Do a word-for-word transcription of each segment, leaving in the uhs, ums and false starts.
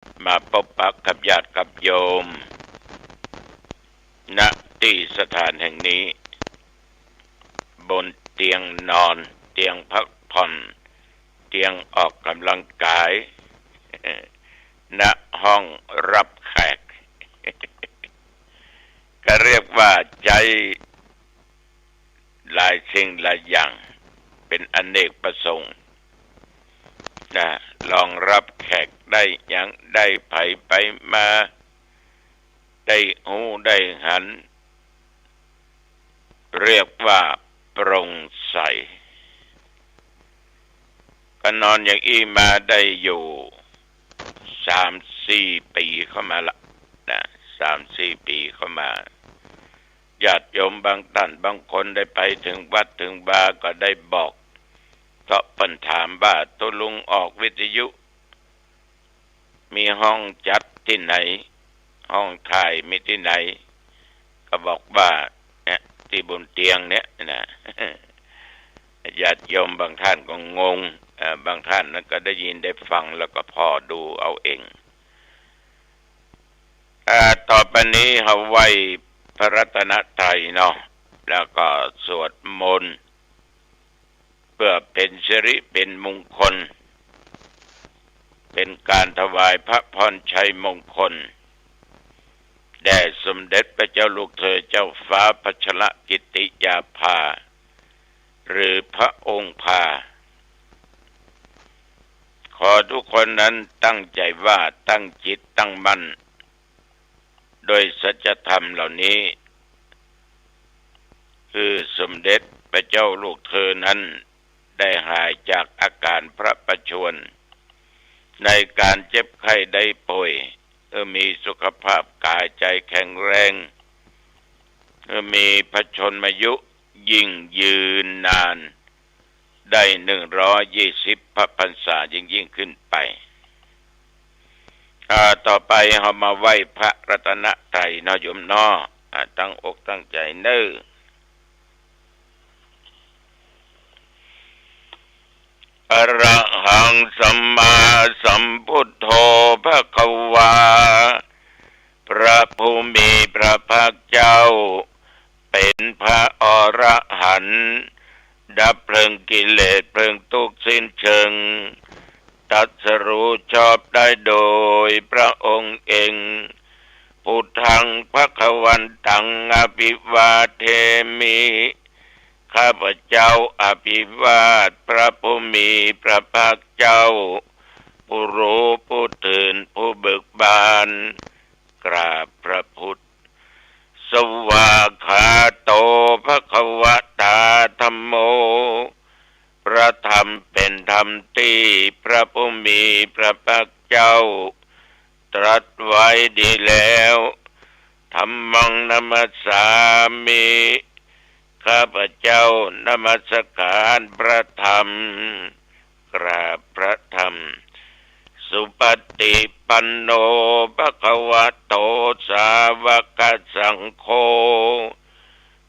มาปะปะกับญาติกับโยม ณ ตี้สถานแห่งนี้ บนเตียงนอน เตียงพักผ่อน เตียงออกกำลังกาย ณ ห้องรับแขก ก็เรียกว่าใจ๊หลายสิ่งหลายอย่าง เป๋นอเนกประสงค์ นะ รองรับแขกได้หยัง ได้ใผไปมา ได้ฮู้ได้หัน เรียกว่าโปร่งใส ก็นอนอย่างอี้มาได้อยู่สามสี่ปี๋เข้ามาละ นะ สามสี่ปี๋เข้ามา ญาติโยมบางต้านบางคนได้ไปเถิงวัดเถิงวาก็ได้บอก เพราะเปิ้นถามว่า ตุ๊ลุงออกวิทยุ มีห้องจัดตี้ไหน ห้องถ่ายมีตี้ไหน ก็บอกว่า เนี่ย ตี้บนเตียงเนี่ยนะ ญาติโยมบางต้านก็งง เอ่อ บางต้านนั้นก็ได้ยินได้ฟังแล้วก็ผ่อดูเอาเอง อ่า ต่อไปนี้เฮาไหว้พระรัตนตรัยเนาะ แล้วก็สวดมนต์ เพื่อเป๋นสิริเป๋นมงคล เป๋นก๋านถวายพระพรชัยมงคล แด่สมเด็จพระเจ้าลูกเธอเจ้าฟ้าพัชรกิติยาภา หรือพระองค์พา ขอทุกคนนั้นตั้งใจ๋ว่า ตั้งจิตตั้งมั่น โดยสัจธรรมเหล่านี้ คือสมเด็จพระเจ้าลูกเธอนั้นได้หายจากอาก๋านพระประชวร ในก๋านเจ็บไข้ได้ป่วย เออ มีสุขภาพก๋ายใจ๋แข็งแรง เออ มีพระชนมายุยิ่งยืนนาน ได้หนึ่งร้อยยี่สิบพระพรรษายิ่งๆ ขึ้นไป อ่า ต่อไปเฮามาไหว้พระรัตนตรัยเนาะโยมเนาะ อ่า ตั้งอกตั้งใจ๋เน่อ อะระหังสัมมาสัมพุทโธ ภะคะวา พระผู้มีพระภาคเจ้า เป๋นพระอรหันต์ ดับเพลิงกิเลสเพลิงตุ๊กข์สิ้นเชิง ตรัสรู้ชอบได้โดยพระองค์เอง พุทธังภะคะวันตัง อะภิวาเทมิ ข้าพเจ้าอภิวาทพระผู้มีพระภาคเจ้า ผู้รู้ผู้ตื่นผู้เบิกบาน กราบพระพุทธ สวากขาโต ภะคะวะตา ธัมโม พระธรรมเป๋นธรรมตี้พระผู้มีพระภาคเจ้า ตรัสไว้ดีแล้ว ธัมมังนะมัสสามิ ข้าพเจ้านมัสการพระธรรม กราบพระธรรม สุปฏิปันโน ภะคะวะโต สาวกสังโฆ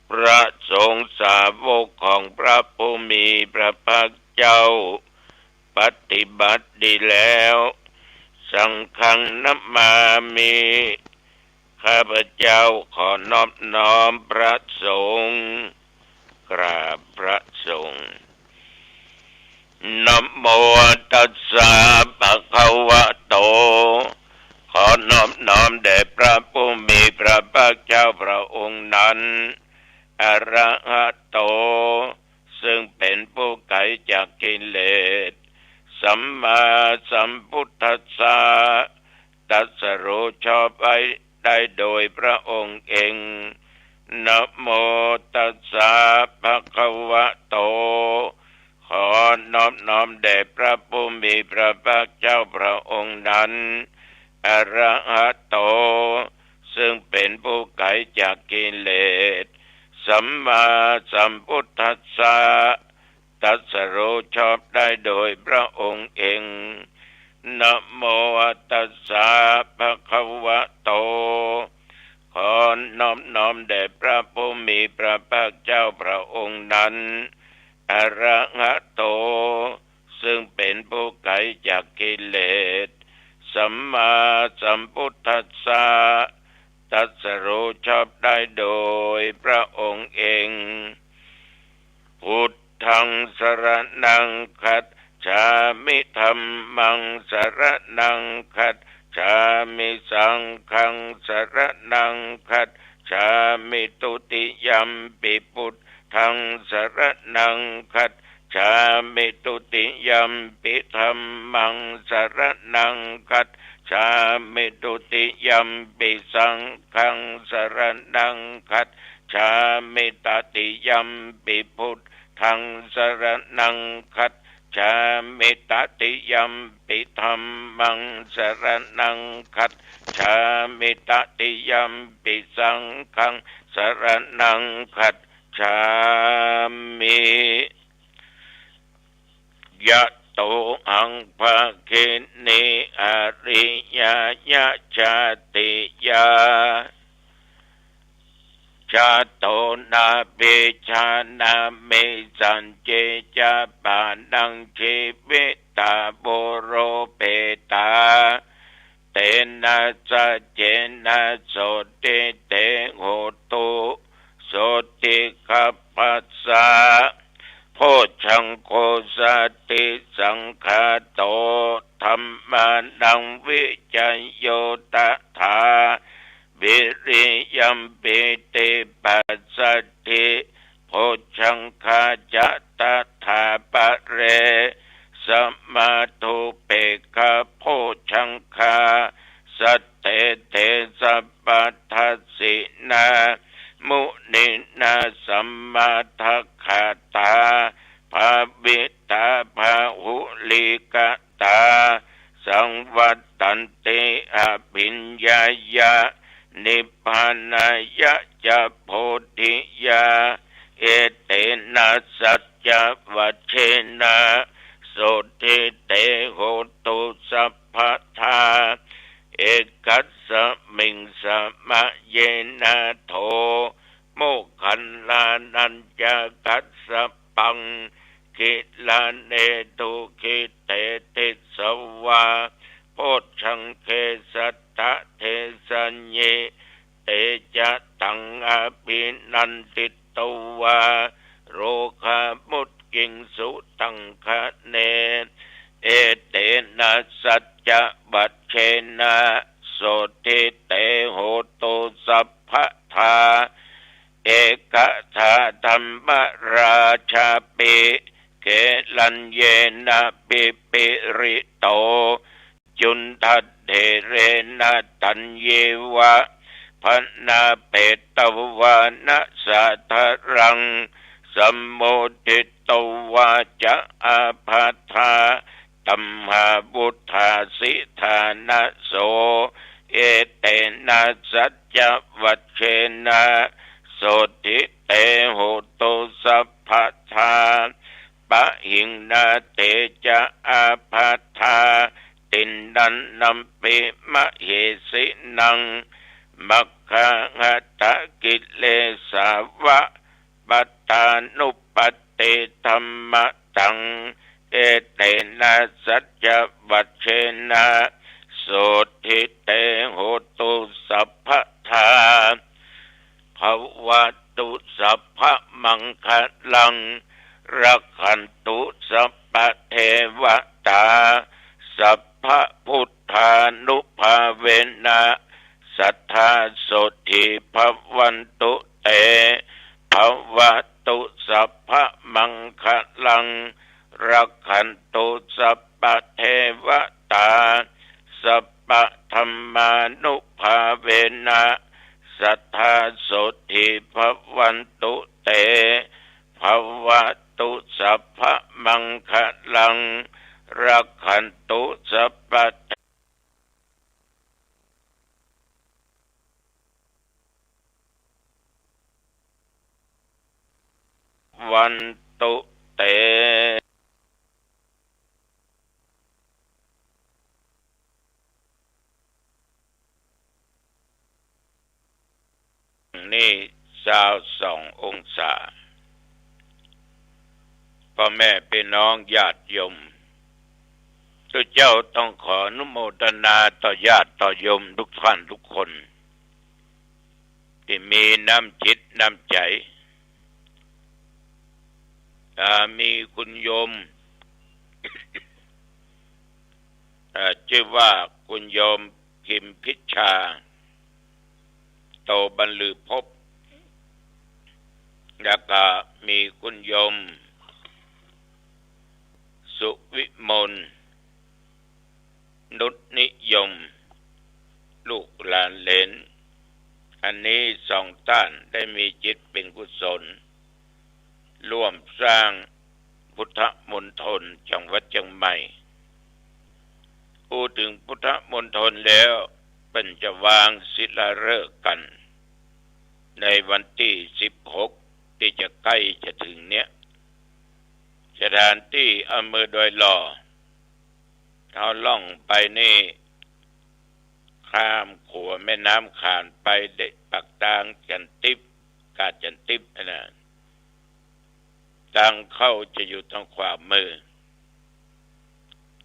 พระสงฆ์สาวกของพระผู้มีพระภาคเจ้า ปฏิบัติดีแล้ว สังฆังนะมามิ ข้าพเจ้าขอนอบน้อมพระสงฆ์ กราบพระสงฆ์ นะโมตัสสะ ภะคะวะโต ขอนอบน้อมแด่พระผู้มีพระภาคเจ้าพระองค์นั้น อะระหะโต ซึ่งเป๋นผู้ไกลจากกิเลส สัมมาสัมพุทธัสสะ ตรัสรู้ชอบไว้ได้โดยพระองค์เอง นะโมตัสสะ ภะคะวะโต ขอนอบน้อมแด่พระผู้มีพระภาคเจ้าพระองค์นั้น อะระหะโต ซึ่งเป๋นผู้ไกลจากกิเลส สัมมาสัมพุทธัสสะ ตรัสรู้ชอบได้โดยพระองค์เอง นะโมตัสสะ ภะคะวะโต ขอนอบน้อมแด่พระผู้มีพระภาคเจ้าพระองค์นั้น อะระหะโต ซึ่งเป๋นผู้ไกลจากกิเลส สั สัมมาสัมพุทธัสสะ ตรัสรู้ชอบได้โดยพระองค์เอง พุทธังสรณังคัจฉามิ ธัมมังสรณังคัจฉามิ สังฆังสรณังคัจฉามิ ทุติยัมปิพุทธังสรณังคัจฉามิ ทุติยัมปิธัมมังสรณังคัจฉามิ ทุติยัมปิสังฆังสรณังคัจฉามิ ตติยัมปิพุทธังสรณังคัจฉามิ ตติยัมปิธัมมังสรณังคัจฉามิ ตติยัมปิสังฆังสรณังคัจฉามิ ยะโต หัง ภะคินี อริยะ ยะ ชาติยา ชาโต นา เป ชา นา เม สัญ เจ จะ ปา นัง ชีวิตา โว โร เป ตา เต นะ สัจเจ นะ โสตถิ เต โหตุ โสตถิ คัพพะสสะ โพชฌังโค สัตถิ สังฆาโต ธัมมานัง วิจโย ตถา วิริยัม ปีติ ปัสสัทธิ โพชฌังคา จะ ตถา ปะเร สมา ทู เปกขะ โพชฌังคา สัตเต เต สัพพะทัสสินา มุนินา สัมมาทักขาตา ภาวิตา พาหุลีกตา สังวัตตันติ อภิญญายะ นิพพานายะ จะ โพธิยา เอเตนะ สัจจวัจเชนะ โสตถิ เต โหตุ สัพพะทา เอกัสสะมิง สะมะเยนะ โถ โมคคัลลานัญจะกัสสะปัง กิลาเน ทุกขิเต ทิสสะวา โพชฌังเข สัตตะ เทสะญิ เตจะตัง อภินันทิตวา โรคามุจจิงสุตังคะเน เอเตนะ สัจจวัจเชนะ โสตถิ เต โหตุ สัพพะทา เอกะธา ธัมมราชาปิ เกลัญเยนะ ปิปิริโต จุณฑะเถเรนะ ตัญญิวะ พะนาเปตวานะ สาทะรัง สัมโมทิตวาจะ อาภัททา ตัมหาวุฏฐาสิทานะโส เอเตนะ สัจจวัจเชนะ โสตถิ เต โหตุ สัพพะทา ปะหิงนา เตจะ อาภัททา ติณฑันนัมปิ มะเหสินัง มัคคาหัตถกิเลสาวะ ปัตตานุปัตติธัมมะตัง เอเตนะ สัจจวัจเชนะ โสตถิ เต โหตุ สัพพะทา ภะวะตุ สัพพะมังคะลัง รักขันตุ สัพพะเทวะตา สัพพะพุทธานุภาเวนะ สัทธา โสตถิ ภะวันตุ เต ภะวะตุ สัพพะมังคะลัง รักขันตุ สัพพะเทวะตา สัพพะธัมมานุภาเวนะ สัทธา โสตถิ ภะวันตุ เต ภะวะตุ สัพพะมังคะลัง รักขันตุ สัพพะ วันตุ เต นี่ ซาวสององศา ป้อแม่ปี้น้องญาติโยม ตุ๊เจ้าต้องขออนุโมทนาต่อญาติต่อโยมทุกท่านทุกคน ตี้มีน้ำจิตน้ำใจ๋ อ่า มีคุณโยม อ่า จื้อว่าคุณโยมพิมพิชชา โตบรรลือภพ แล้วก็มีคุณโยม สุวิมล นุชนิยม ลูกหลานเหลน อันนี้สองต้านได้มีจิตเป๋นกุศล ร่วมสร้างพุทธมณฑลจังหวัดเจียงใหม่ อู้เถิงพุทธมณฑลแล้ว เปิ้นจะวางศิลาฤกษ์กั๋น ในวันตี้สิบหก ตี้จะใก้จะเถิงเนี้ย สถานตี้อำเภอดอยหล่อ เฮาล่องไปนี่ ข้ามขัวแม่น้ำข่านไปได้ปากตางจันติ๊บ กาดจันติ๊บอันนั้น ตางเข้าจะอยู่ตางขวามือ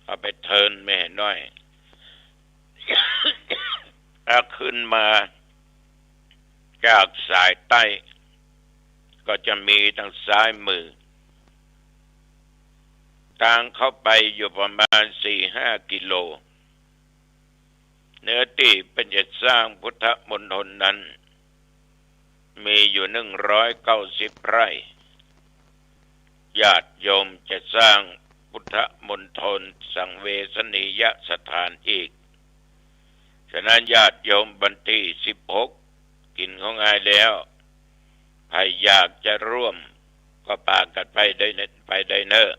เอาไปเทินแม่น้อย ถ้าขึ้นมาจากสายใต้ ก็จะมีตางซ้ายมือ ตางเข้าไปอยู่ประมาณสี่ห้ากิโล เนื้อตี้เปิ้นจะสร้างพุทธมณฑลนั้น มีอยู่หนึ่งร้อยเก้าสิบไร่ ญาติโยมจะสร้างพุทธมณฑลสังเวชนียสถานอีก ฉะนั้นญาติโยมวันตี้สิบหก กิ๋นข้าวงายแล้ว ใผอยากจะร่วมก็ปากั๋นไปได้เน่อ ไปได้เน่อ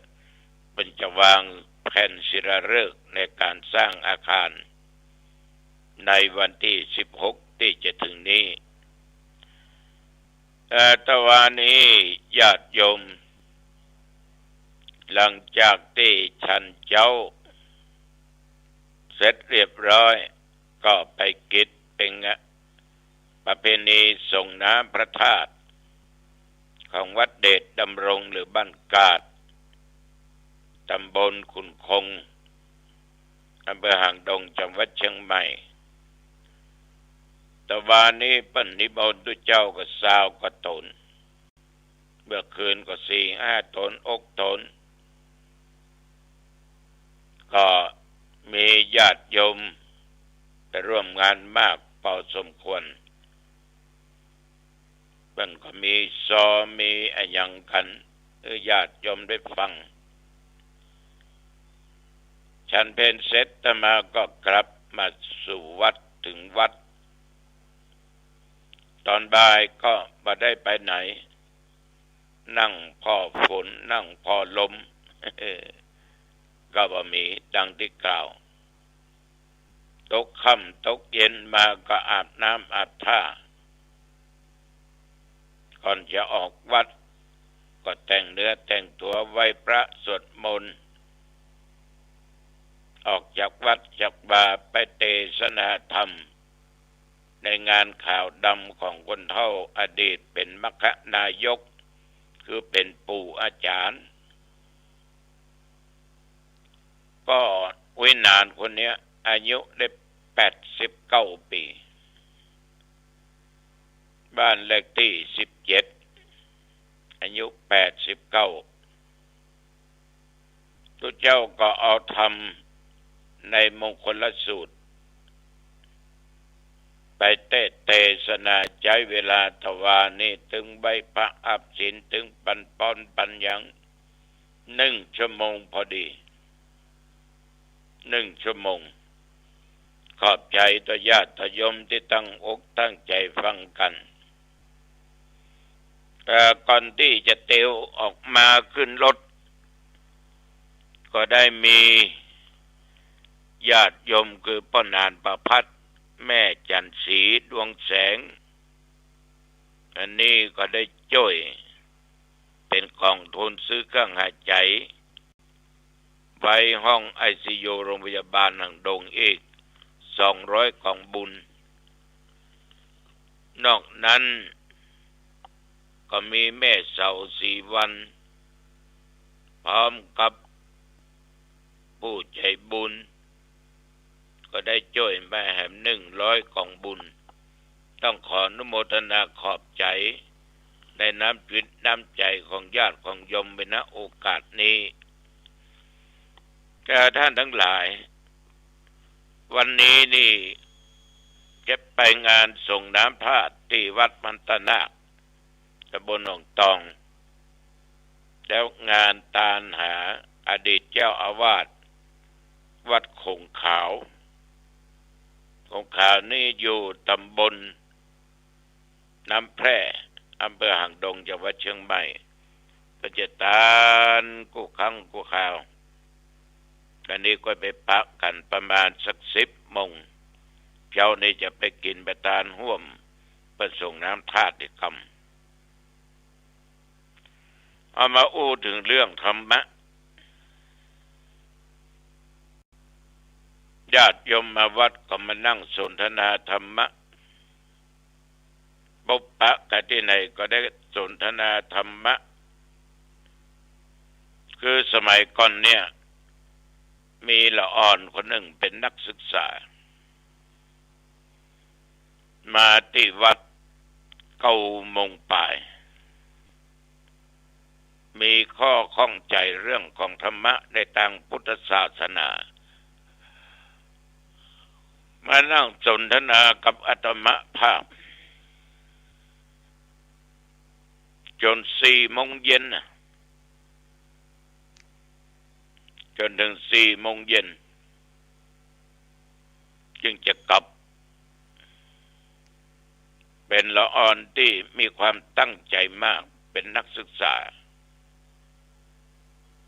เปิ้นจะวางแผ่นศิลาฤกษ์ในก๋านสร้างอาคาร ในวันตี้สิบหก ตี้จะเถิงนี้ เอ่อ ตะวานี้ญาติโยม หลังจากตี้ฉันเจ๊าเสร็จเรียบร้อย ก็ไปกิจเป๋นประเพณีส่งน้ำพระธาตุ ของวัดเดชดำรงหรือบ้านกาด ตำบลขุนคง อำเภอหางดง จังหวัดเจียงใหม่ ตะวานี้เปิ้นนิมนต์ตุ๊เจ้าก็ซาวกว่าต๋น เมื่อคืนก็สี่ห้าต๋น หกต๋น ก็มีญาติโยมไปร่วมงานมากพอสมควร เปิ้นก็มีซอ มีอะหยังกั๋น หื้อญาติโยมได้ฟัง ฉันเพลเสร็จอาตมาก็กลับมาสู่วัด เถิงวัด ต๋อนบ่ายก็บ่ได้ไปไหน นั่งผ่อฝน นั่งผ่อลม ก็บ่มีดังตี้กล่าว ตกค่ำตกเย็นมาก็อาบน้ำอาบท่า ก่อนจะออกวัด ก็แต่งเนื้อแต่งตั๋วไหว้พระสวดมนต์ ออกจากวัดจากวาไปเตสนาธรรม ในงานขาวดำของคนเฒ่าอดีตเป๋นมคนายก คือเป๋นปู่อาจ๋ารย์ ป้อวิหารคนเนี้ย อายุได้แปดสิบเก้าปี๋ บ้านเลขตี้สิบเจ็ด อายุแปดสิบเก้า ตุ๊เจ้าก็เอาธรรมในมงคลสูตร ไปเตสนา ใจ๊เวลาตะวานี้ ตึงไหว้พระอับศีล ตึงปันป้อนปันหยัง หนึ่งชั่วโมงพอดี หนึ่งชั่วโมง ขอบใจ๋ต่อญาติโยมตี้ตั้งอกตั้งใจ๋ฟังกั๋น เอ่อ ก่อนตี้จะเตียวออกมาขึ้นรถ ก็ได้มีญาติโยมคือป้อหนานประภัต แม่จั๋นทร์ศรี ดวงแสง อันนี้ก็ได้จ้วยเป๋นก๋องทุนซื้อเครื่องหายใจ๋ ไว้ห้องไอซียูโรงพยาบาลหางดงอีกสองร้อยก๋องบุญ นอกนั้นก็มีแม่เสาศรีวรรณ พร้อมกับ ผู้ใจ๋บุญ ก็ได้จ้วยมาแหมหนึ่งร้อยก๋องบุญ ต้องขออนุโมทนาขอบใจ๋ ในน้ำจิตน้ำใจ๋ของญาติของโยมไว้ ณ โอกาสนี้ แต่ท่านตังหลาย วันนี้นี่จะไปงานสรงน้ำธาตุตี้วัดมันตนาค ตำบลหนองตอง แล้วงานตานหาอดีตเจ้าอาวาสวัดโขงขาว โขงขาวนี่อยู่ตำบลน้ำแพร่ อำเภอหางดง จังหวัดเชียงใหม่ ก็จะตานกู้ครั้งกู้คราว อันนี้ก็ไปปะกั๋นประมาณสักสิบโมง เจ๊านี่จะไปกิ๋นไปตานฮ่วม ไปสรงน้ำธาตุอีกกำ เอามาอู้เถิงเรื่องธรรมะ ญาติโยมมาวัดก็มานั่งสนทนาธรรมะ ปะกั๋นตี้ไหนก็ได้สนทนาธรรมะ คือสมัยก่อนเนี่ย มีละอ่อนคนนึ่งเป๋นนักศึกษา มาตี้วัดเก้าโมงป๋าย มีข้อข้องใจ๋เรื่องของธรรมะในตางพุทธศาสนา มานั่งสนทนากับอาตมาภาพ จนสี่โมงเย็นน่ะ จนเถิงสี่โมงเย็น จึงจะกลับ เป๋นละอ่อนตี้มีความตั้งใจ๋มาก เป๋นนักศึกษา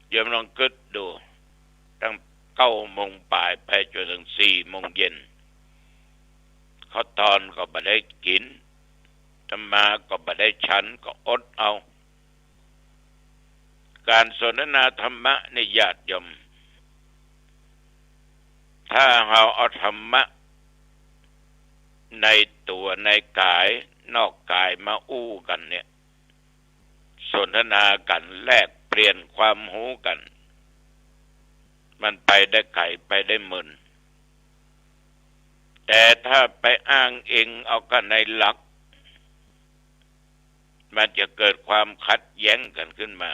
โยมลองกึ๊ดดู ตั้งเก้าโมงป๋ายไปจนเถิงสี่โมงเย็น ข้าวตอนก็บ่ได้กิ๋น อาตมาก็บ่ได้ฉัน ก็อดเอา ก๋านสนทนาธรรมะนี่ญาติโยม ถ้าเฮาเอาธรรมะในตั๋วในก๋ายนอกก๋ายมาอู้กั๋นเนี่ย สนทนากั๋นแลกเปลี่ยนความฮู้กั๋น มันไปได้ไก๋ไปได้เมิน แต่ถ้าไปอ้างอิงเอากั๋นในหลัก มันจะเกิดความขัดแย้งกั๋นขึ้นมา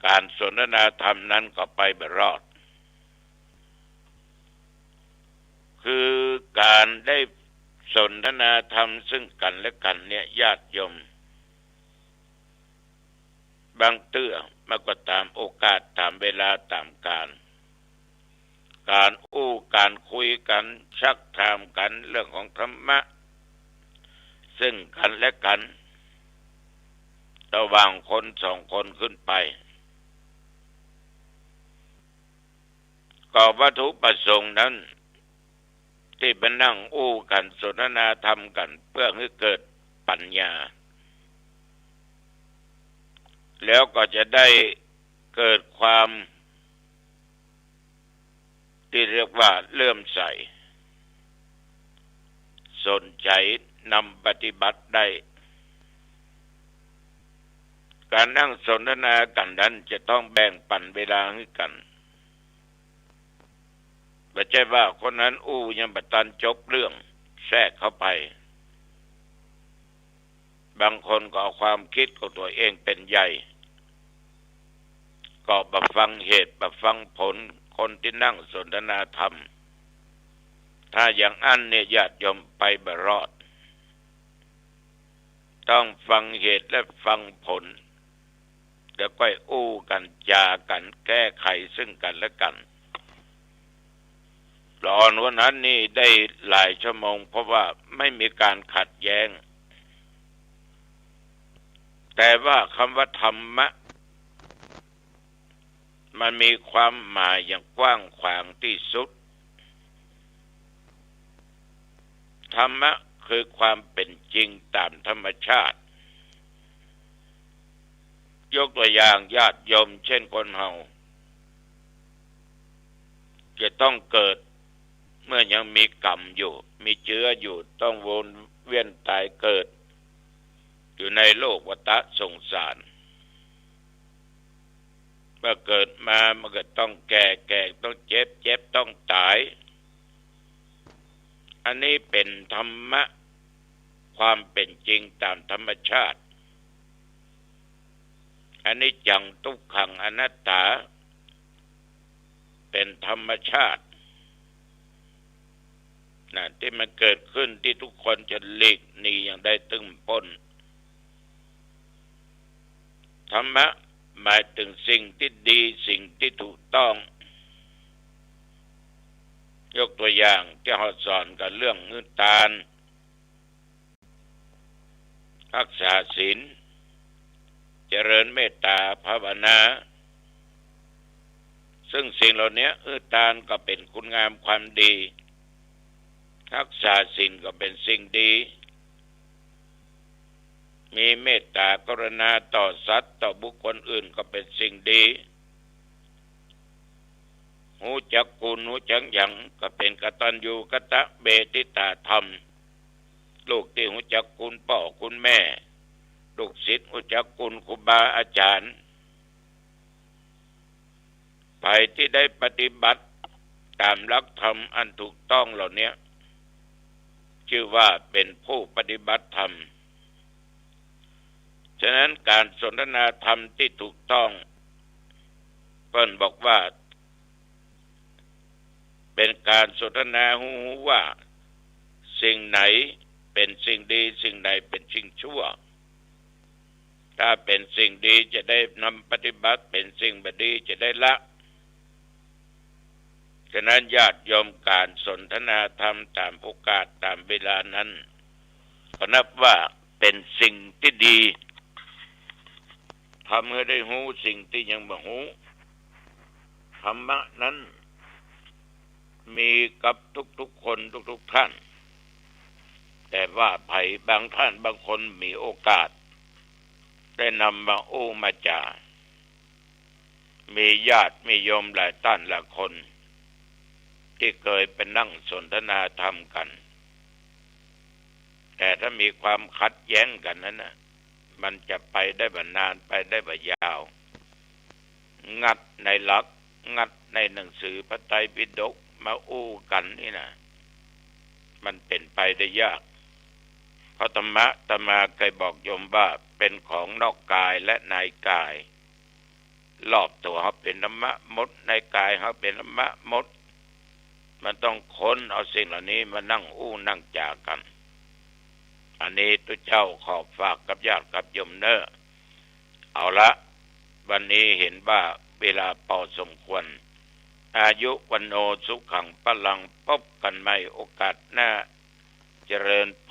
ก๋านสนทนาธรรมนั้นก็ไปบ่รอด คือก๋านได้สนทนาธรรมซึ่งกั๋นและกั๋นเนี่ยญาติโยม บางเตื้อมันก็ต๋ามโอกาสต๋ามเวลาต๋ามก๋าล ก๋านอู้ก๋านคุยกั๋นซักถามกั๋นเรื่องของธรรมะ ซึ่งกั๋นและกั๋น ระหว่างคนสองคนขึ้นไป ก็วัตถุประสงค์นั้น ตี้ไปนั่งอู้กั๋นสนทนาธรรมกั๋นเพื่อหื้อเกิดปัญญา แล้วก็จะได้เกิดความ ตี้เรียกว่าเลื่อมใส สนใจ๋นำปฏิบัติได้ ก๋านนั่งสนทนากั๋นนั้นจะต้องแบ่งปั๋นเวลาหื้อกั๋น บ่ใจ้ว่าคนนั้นอู้ยังบ่ตันจบเรื่องแทรกเข้าไป บางคนก็เอาความกึ๊ดของตั๋วเองเป๋นใหญ่ ก็บ่ฟังเหตุบ่ฟังผลคนตี้นั่งสนทนาธรรม ถ้าอย่างอั้นเนี่ยญาติโยมไปบ่รอด ต้องฟังเหตุและฟังผล แล้วก้อยอู้กั๋นจ๋ากั๋นแก้ไขซึ่งกั๋นและกั๋น ละอ่อนวันนั้นนี่ได้หลายชั่วโมง เพราะว่าไม่มีก๋านขัดแย้ง แต่ว่าคำว่าธรรมะ มันมีความหมายอย่างกว้างขวางตี้สุด ธรรมะคือความเป๋นจริงต๋ามธรรมชาติ ยกตั๋วอย่างญาติโยมเช่นคนเฮา จะต้องเกิด เมื่อยังมีกรรมอยู่ มีเจื๊ออยู่ ต้องวนเวียนต๋ายเกิด อยู่ในโลกวัฏฏะสงสาร ไป มื่อเกิดมามันก็ต้องแก่ แก่ต้องเจ็บ เจ็บต้องต๋าย อันนี้เป๋นธรรมะความเป๋นจริงต๋ามธรรมชาติ อนิจจัง ทุกขัง อนัตตา เป๋นธรรมชาตินะ ตี้มันเกิดขึ้นตี้ทุกคนจะหลีกหนีอย่างใดตึงป๊น ธรรมะหมายเถิงสิ่งตี้ดี สิ่งตี้ถูกต้อง ยกตั๋วอย่างตี้เฮาสอนกั๋นเรื่องหื้อตาน ฮักษาศีล เจริญเมตต๋าภาวนา ซึ่งสิ่งเหล่านี้ หื้อตานก็เป๋นคุณงามความดี ฮักษาศีลก็เป๋นสิ่งดี มีเมตต๋ากรุณาต่อสัตว์ต่อบุคคลอื่นก็เป๋นสิ่งดี ฮู้จักคุณฮู้จักหยังก็เป๋นกตัญญูกตเวทิตาธรรม ลูกตี้ฮู้จักคุณป้อคุณแม่ ลูกศิษย์ฮู้จักคุณครูบาอาจ๋ารย์ ใผตี้ได้ปฏิบัติต๋ามหลักธรรมอันถูกต้องเหล่านี้ จื้อว่าเป๋นผู้ปฏิบัติธรรม ฉะนั้นก๋านสนทนาธรรมตี้ถูกต้อง เปิ้นบอกว่า เป๋นก๋านสนทนาฮู้ว่า สิ่งไหนเป๋นสิ่งดี สิ่งไหนเป๋นสิ่งชั่ว ถ้าเป๋นสิ่งดีจะได้นำปฏิบัติ เป๋นสิ่งบ่ดีจะได้ละ ฉะนั้นญาติโยมก๋านสนทนาธรรมต๋ามโอกาสต๋ามเวลานั้น ก็นับว่าเป๋นสิ่งตี้ดี ทำหื้อได้ฮู้สิ่งตี้ยังบ่ฮู้ ธรรมะนั้นมีกับทุกๆคนทุกๆท่าน แต่ว่าใผบางท่านบางคนมีโอกาสได้นำมาอู้มาจ๋า มีญาติมีโยมหลายต้านหลายคน ตี้เกยไปนั่งสนทนาธรรมกั๋น แต่ถ้ามีความขัดแย้งกั๋นนั้นน่ะ มันจะไปได้บ่นาน ไปได้บ่ยาว งัดในหลัก งัดในหนังสือพระไตรปิฎกมาอู้กั๋นนี่นะ มันเป๋นไปได้ยาก เพราะธรรมะอาตมาเกยบอกโยมว่าเป๋นของนอกกายและในกาย รอบตั๋วเฮาเป๋นธรรมะหมด ในกายเฮาเป๋นธรรมะหมด มันต้องค้นเอาสิ่งเหล่านี้มานั่งอู้นั่งจ๋ากั๋น อันนี้ตุ๊เจ้าขอฝากกับญาติกับโยมเน่อ เอาละ วันนี้เห็นว่าเวลาพอสมควร อายุ วัณโณ สุขัง พลัง พบกั๋นใหม่โอกาสหน้า เจริญพ